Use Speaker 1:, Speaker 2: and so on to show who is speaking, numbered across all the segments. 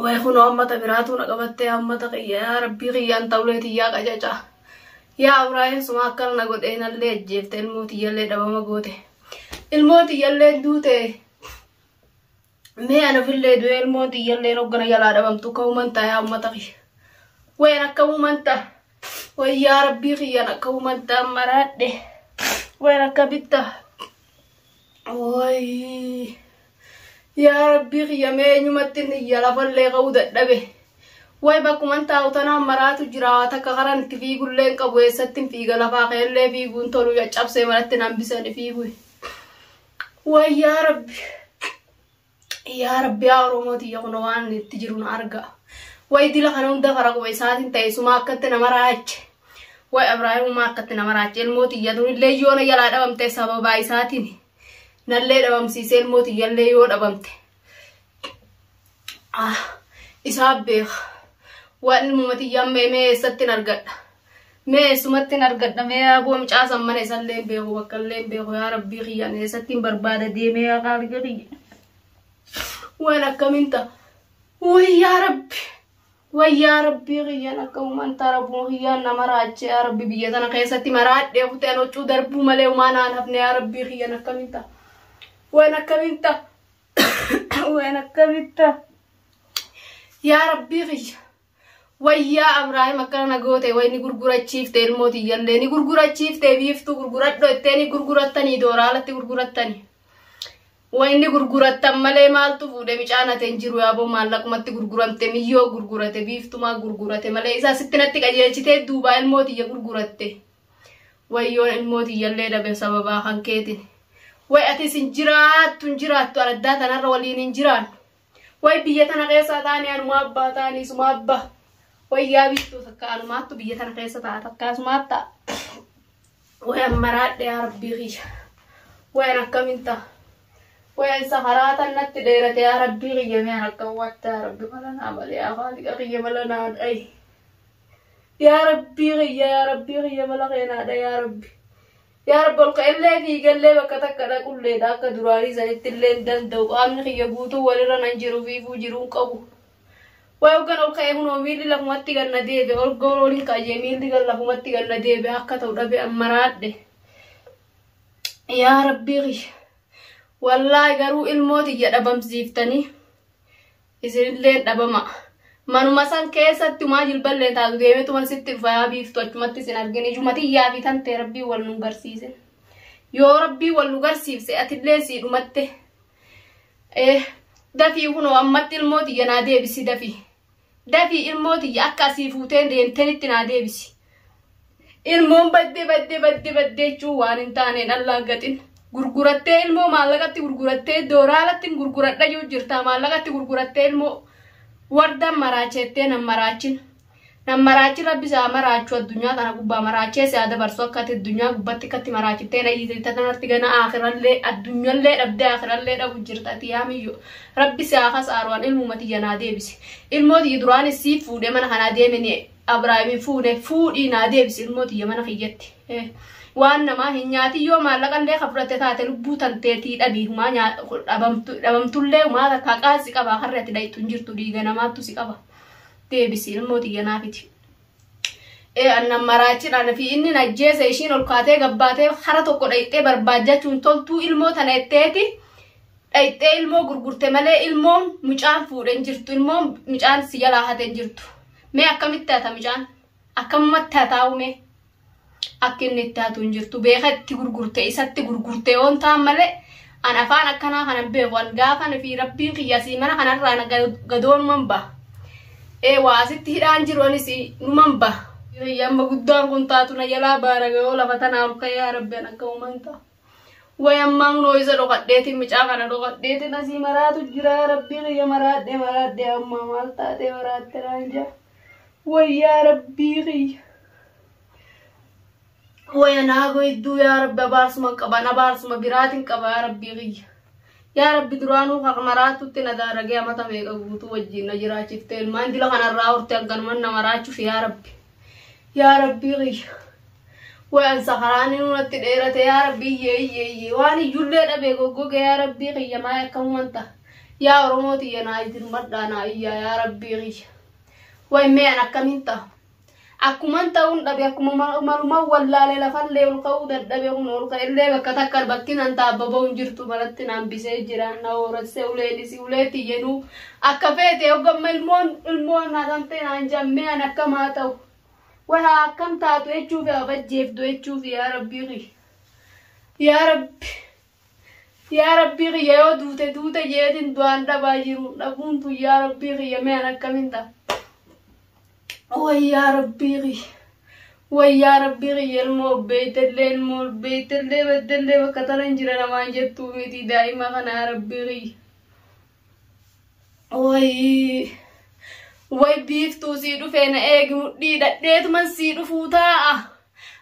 Speaker 1: Way kunoo ammata biraatu na qabattee ammata kiyya yaa rabbii kiyyaan ta'ulee tiyyaa qacaca. Yaa Abraahim suma akkana na godhee nallee ajjeefte ilmoo tiyyallee dhabama goote. Ilmoo tiyyallee duute. Mee ana ofillee du'ee ilmoo tiyyallee hoggana jalaa dhabamtu ka'uman ta'a yaa ummata kiyya. Wayan akkamuman ta'a. Way yaa rabbii kiyyaan akkamuman ta'a maraadhe. Wayan akkamitta. Way. Yaa rabbii kiyya mee eenyumatti inni iyya lafallee ka'uu dadhabe. Way bakkuman taa'u tanaan maraatu jira waa takka karan itti fiigullee hin qabu eessatti hin fiiga lafaa ka'ellee fiiguun tolu caccabsee manatti hin hambisani fiigu. Way yaa rabbi. Yaa rabbi yaa Oromoo tiyya kun waan itti jiru na arga. Way dila kana hunda faraquma isaatiin ta'e suma akkatti nama raache. Way Abraahimumaa akkatti nama raache ilmoo tiyya tunillee yoona jalaa dhabamte sababaa isaatiin. Nallee dhabamsiisee ilmoo tiyyallee yoo dhabamte. Ah, isaa beeka. Waan ilmuma tiyya amma mee eessatti hin argadha. Mee eessumatti hin argadha mee yaa mucaa san mana isallee hin beeku bakka illee hin beeku yaa rabbii kiyya eessatti hin barbaada deemee yaa kaaliqa kiyya. Waan akkamiin ta'a. Way yaa rabbi. Way yaa rabbii kiyyaan akka uuman ta'a rabbuma kiyyaan nama raachee yaa rabbi biyya tana keessatti maraadhee kutee huccuu darbuu malee uumaa naan hafne yaa rabbii kiyyaan akkamiin ta'a. Waan akkamiin ta'a. Waan akkamiin ta'a. Yaa rabbii kiyya. Wayyaa Abrahaam akkana na goote way ni gurgurachiifte ilmoo tiyyallee ni gurgurachiifte biiftuu gurguradho ittee ni gurgurattanii dooraalatti gurgurattanii. Way ni gurgurattan malee maaltu fuudhe micaan ate hin jiru yaaboo maallaqumatti gurguramte miyyoo gurgurate biiftumaa gurgurate malee isaa sitti natti qajeelchitee duubaa ilmoo tiyya gurguratte. Wayyoon ilmoo tiyyallee dhabe sababaa kan keetiin. Way atis hin jiraattu hin jiraattu araddaa tanarra waliin hin jiraannu. Way biyya tana keessaa taa'anii anuma abbaa ta'anii suma abbaa. Wayyaa biiftuu takka anumaattu biyya tana keessa ta'a takka asumaat ta'a. Way ammaraadhe yaa rabbii kiyya. Wayan akkamiin ta'a. Wayan safaraa tan natti dheerate yaa rabbii kiyya mee akkam watta yaa rabbi mala naa malee yaa haaliqa kiyya mala naa dhayi. Yaa rabbii kiyya yaa rabbii kiyya mala keenaadha yaa rabbi. Yaa rabbi ol ka'ellee fiigallee bakka takka dhaqulleedha akka duraanii sanitti illee hin danda'u qaamni kiyya guutuu walirra nan jiru fiiguu jiruu hin qabu. Way hoggan ol ka'ee kunoo miilli lafumatti ganna deebi'e ol goon oliin ka'ee miilli gan lafumatti ganna deebi'e akka ta'u dhabe ammaraadhe. Yaa rabbii kiyya. Wallaahi garuu ilmoo tiyya dhabamsiiftanii isinillee dhabama. Manuma san keessatti umaa jilballee taatu deemeetuma sitti dhufa yaa biiftu achumatti isin argine ijuma tiyyaa fi tantee rabbii wal nu garsiise. Yoo rabbii wal nu garsiifse atillee sii dhumatte. Dafii kunoo ammatti ilmoo tiyya naa deebisi dafii. Dafii ilmoo tiyya akka asii fuutee deemtenitti naa deebisi. Ilmoon badde badde badde badde jechuun waan hin taaneen allaaggaxin. Gurgurattee ilmoo maallaqatti gurgurattee dooraalatti gurguradha jiru jirta maallaqatti gurgurattee ilmoo wardan maraachettee nan maraachin. Nan maraachin rabbi isaa maraachuu addunyaa kana gubbaa maraachee isaa dabarsu akka ati addunyaa gubbatti akkatti maraachittee na hiite tanatti gana akirallee addunyallee dhabdee akirallee dhabu jirta ati yaa miyyo. Rabbi isaa kasaaruwan ilmuma tiyya naa deebisi. Ilmoo tiyya duraanis sii fuudhee mana kanaa deemini Abraahimin fuudhe fuudhii naa deebisi ilmoo tiyya mana kiyyatti. Waan namaa hin nyaatin yoo maallaqallee ka fudhatte taate lubbuu tanteetii dhabii humaa dhabamtullee humaa takka qaasi qaba harri ati dhayxu hin jirtu dhiiga namaattu si qaba. Deebisi ilmoo tiyya naafiti. Annan maraachin ana fi inni najjeese ishiin ol kaatee gabbaatee hara tokko dhayxee barbaajjachuun toltuu ilmoo tana etteeti dhayxee ilmoo gurgurte malee ilmoon mucaan fuudhe hin jirtu ilmoon mucaan si jalaa hate hin jirtu. Mee akkamitti hata mucaan? Akkamumatti hataa'u mee? Akka inni itti hatu hin jirtu beeka itti gurgurte isatti gurgurte yoon ta'an malee an afaan akkanaa kana beeku an gaafan fi rabbiin kiyya asii mana kanarraa gadoonuman ba'a. Waa asitti hidhaan jiru anis numan ba'a. Amma guddaan kun taatu na jalaa baara ga'oo lafa tanaa ol ka'ee yaa rabbi an akka uuman ta'a. Way ammaa kunoo isa dhokadheetiin micaa kana dhokadheetiin asii maraatu jira yaa rabbii kiyya maraadhee maraadhee ammaa maal taatee maraatte naan jaa. Way yaa rabbii kiyya. Way anaa hedduu yaa rabbi abaarsuma qaban abaarsuma biraatiin qaba yaa rabbii kiyya. Yaa rabbi duraanuu haq maraatutti na daaragee amata meeqa guutuu wajjin na jiraachiftee ilmaan dila kanarraa horte hanganuman na maraachuuf yaa rabbi. Yaa rabbii kiyya. Way an safaraan natti dheerate yaa rabbi iyyee iyyee iyyee waan iyyullee dhabee goggoge yaa rabbii kiyya maa akkamuman ta'a. Yaa Oromoo tiyya naa dirmadhaa naa iyyaa yaa Rabbii kiyya. Way mee an akkamiin ta'a? Akkuman ta'uun dhabe akkuma malumaan wallaalee lafallee ol ka'uu dadhabe kun ol ka'ellee bakka takka bakki nan taabbaba'u hin jirtu manatti naan bisee jiraan na horassee uleenis ulee tiyyenuu akka feete hoggamma ilmoon ilmoon hatamtee naan jammee an akkam haa ta'u. Way haa akkam taatu jechuuf yaa bajjeeftu jechuuf yaa Rabbii kiyya. Yaa Rabbi. Yaa Rabbii kiyya yoo duute duute jeetiin du'aan dhabaa jiru dhabuun tun yaa Rabbii kiyya mee an akkamiin ta'a. Way yaa Rabbii kiyya. Way yaa Rabbii kiyya ilmoo obbeeytellee ilmoo obbeeytellee baddellee bakka tana hin jira namaan jettuu miti daa'ima kana yaa Rabbii kiyya. Way way biiftuu sii dhufee na eegi mudhii dhadheetuman sii dhufuu taa'a.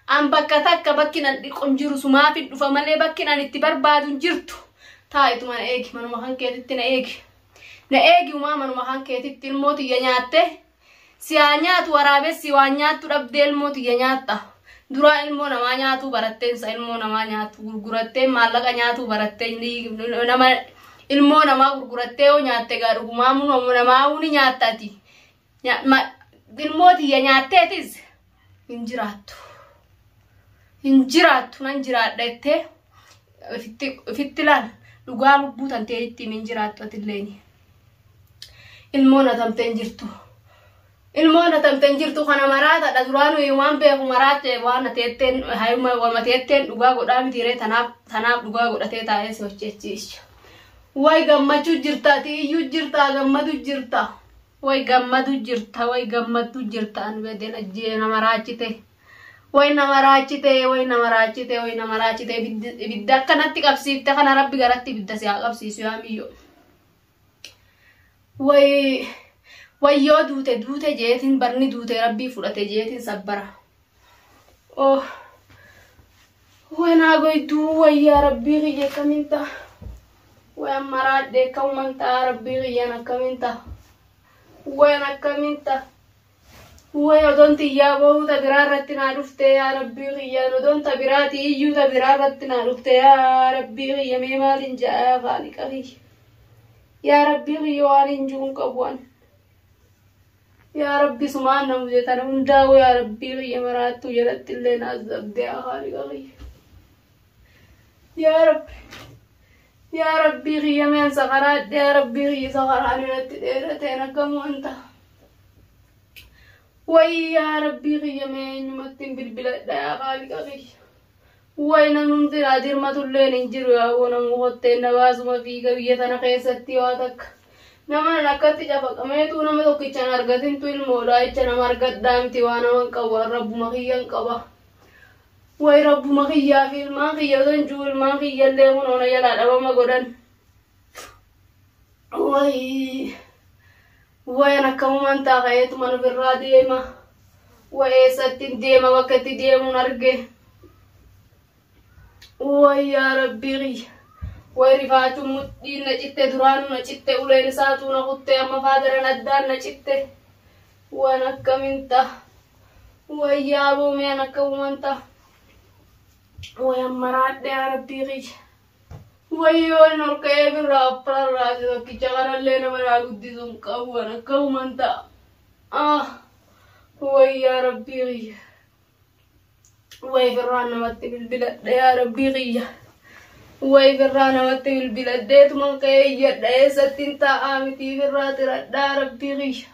Speaker 1: An bakka takka bakki nan dhiqu hin jiru sumaaf hin dhufa malee bakki nan itti barbaadu hin jirtu. Taa'ituma na eegi manuma kan keetitti na eegi. Na eegi umaa manuma kan keetitti ilmoo tiyya nyaatte. Si haa nyaatu waraabessi waan nyaattu dhabdee ilmoo tiyya nyaatta. Duraa ilmoo namaa nyaatuu baratteensa ilmoo namaa nyaatu gurgurattee maallaqa nyaatuu barattee nama ilmoo namaa gurgurattee yoo nyaatte gaa dhugumaa namaa ni nyaattati. Ilmoo tiyya nyaatteetis hin jiraattu. Hin jiraattu nan jiraadha jettee ofitti ilaal dhugaa lubbuu tantee ittiin hin jiraattu atilleeni. Ilmoon hatamtee hin jirtu. Ilmoon hatamtee hin jirtu kana maraatadha duraanuu waan beeku maraatte waan ateetteen hayuma wamateetteen dhugaa godhaa mitiiree tanaaf tanaaf dhugaa godhatee taa'ee si hojjechiisa. Way gammachuu jirta ati iyyuu jirta gammadu jirta. Way gammadu jirta way gammadu jirta an bedeen ajjee nama raachite. Way nama raachite way nama raachite way nama raachite ibidda akkanatti qabsiifte kana rabbi garatti ibidda si haa qabsiisu yaa miyyoo. Way way yoo duute duute jeetiin barni duute rabbii fudhate jeetiin sabbara. Oh way naa goyduu way yaa rabbii kiyya akkamiin ta'a. Way amma raadhee akkamuman ta'a rabbii kiyyaan akkamiin ta'a. Way an akkamiin ta'a. Way odoon tiyyaa bahuu ta biraa irratti naa dhufte yaa rabbii kiyyaan odoon ta biraati iyyuu ta biraa irratti naa dhufte yaa rabbii kiyya mee maaliin ja'a yaa kaaliqa kiyya. Yaa rabbii kiyya waan hin jiru qabu an. Yaa rabbi sumaan na mute tana hundaa'u yaa rabbii kiyya maraattuu jalatti illee na azabde yaa kaaliqa kiyya. Yaa rabbi. Yaa rabbii kiyya meen sakaraadhe yaa rabbii kiyya sakaraan irratti dheerateen akkamuun ta'a. Way yaa rabbii kiyya mee eenyumatti hin bilbiladha yaa kaaliqa kiyya. Way namumti naa dirmatulleen hin jiru yaa woo namuu kotteen na baasuma fiiga biyya tana keessatti waa takka. Nama nan akkatti cafaqameetu nama tokkichaan argatintu ilmoodha jecha nama argadhaa miti waa nama hin qabu an rabbuma kiyyan qaba. Way rabbuma kiyyaa fi ilmaan kiyya osoo hin jiru ilmaan kiyyallee kunoo na jalaa dhabama godhan. Way wayan akkamumaan ta'a ka'eetuman ofirraa deema. Way eessatti deema bakka itti deemuun arge. Way yaa rabbii kiyya. Way rifaachuun mudhiin na citte duraanuu na citte uleen isaatuu na kutte amma faadaran addaan na citte. Waan akkamiin ta'a. Way yaa boomeen akkamumaan ta'a. Way amma raadhe yaa rabbii kiyya. Wayyoo inni ol ka'ee birraa affararraa si tokkicha kanallee nama naa guddisu hin qabu waan akkamumaan ta'a. Ah way yaa rabbii kiyya. Way birraa namatti bilbiladhe yaa rabbii kiyya. Way birraa namatti bilbiladheetuman ka'ee iyyadha eessatti hin taa'aa mitii birraa tiradhaa rabbii kiyya.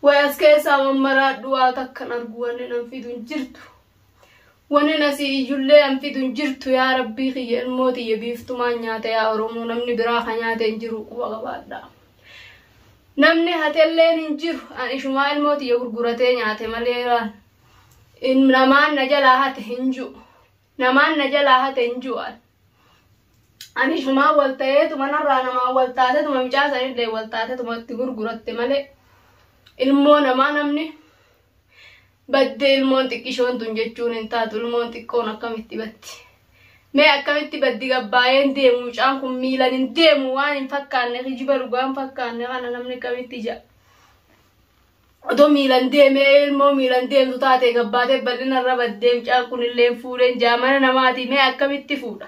Speaker 1: Way as keessaa mammaraadhu waa takkan argu wanni nan fidu hin jirtu. Wanni asii iyyullee an fidu hin jirtu yaa rabbii kiyya ilmoo tiyya biiftumaan nyaata yaa Oromoo namni biraa ka nyaate hin jiru quba qabaadha. Namni hatelleen hin jiru an ishumaa ilmoo tiyya gurguratee nyaate malee namaan na jalaa hate hin jiru. Namaan na jalaa hate hin jiru an. Ani ishumaa wal ta'eetu manarraa namaan wal taateetuma mucaa sanillee wal taateetuma itti gurguratte malee ilmoo namaa namni baddee ilmoon xiqqishoon tun jechuun hin taatu ilmoon xiqqoon akkamitti batti. Mee akkamitti baddi gabbaa'een deemu mucaan kun miilan hin deemu waan hin fakkaanne kijiba dhugaa hin fakkaanne kana namni akkamitti ja'a. Otoo miilan deemee ilmoo miilan deemtu taate gabbaatee bal'ina irra baddee mucaan kun illee fuudheen jaamana namaati mee akkamitti fuudha.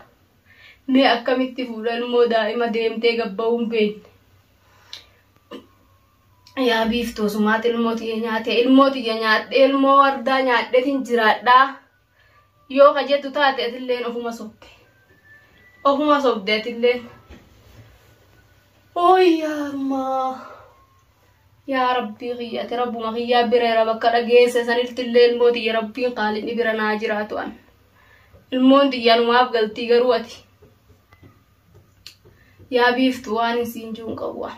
Speaker 1: Mee akkamitti fuudha ilmoo daa'ima deemtee gabba'uu hin beekne. Yaa biiftuu sumaat ilmoo tiyya nyaate ilmoo tiyya nyaadhee ilmoo wardaa nyaadheetiin jiraadhaa. Yoo ka jettu taate atilleen ofuma sobde. Ofuma sobde atilleen. Ooyyaa ammaa. Yaa rabbii kiyya ati rabbuma kiyyaa bireera bakka dhageesse sanitti illee ilmoo tiyya rabbiin qaalinni bira naa jiraatu an. Ilmoon tiyya numaaf galtii garuu ati. Yaa biiftu waan hin siin jiru hin qabu an.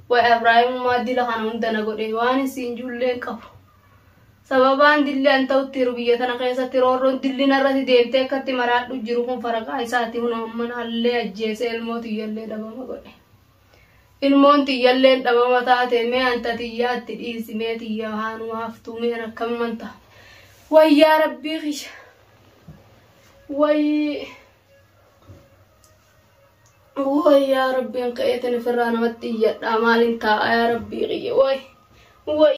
Speaker 1: Way Abrahaimummaa dila kana hunda na godhe waan hin siin jirullee hin qabu. Sababaan dilli an ta'utti jiru biyya tana keessatti roorroon dilli narratti deemtee akkatti maraadhu jiru kun faraqaa isaati huna manaallee ajjeesee ilmoo tiyyallee dhabama godhe. Ilmoon tiyyallee dhabama taate mee anta tiyyaatti dhiisi mee tiyya haanuma haftuu mee akkamuman ta'a. Wayyaa rabbii kiyya. Wayii. Way yaa rabbiin ka'eetin ofirraa namatti iyyadhaa maaliin taa'a yaa rabbii kiyya way. Way.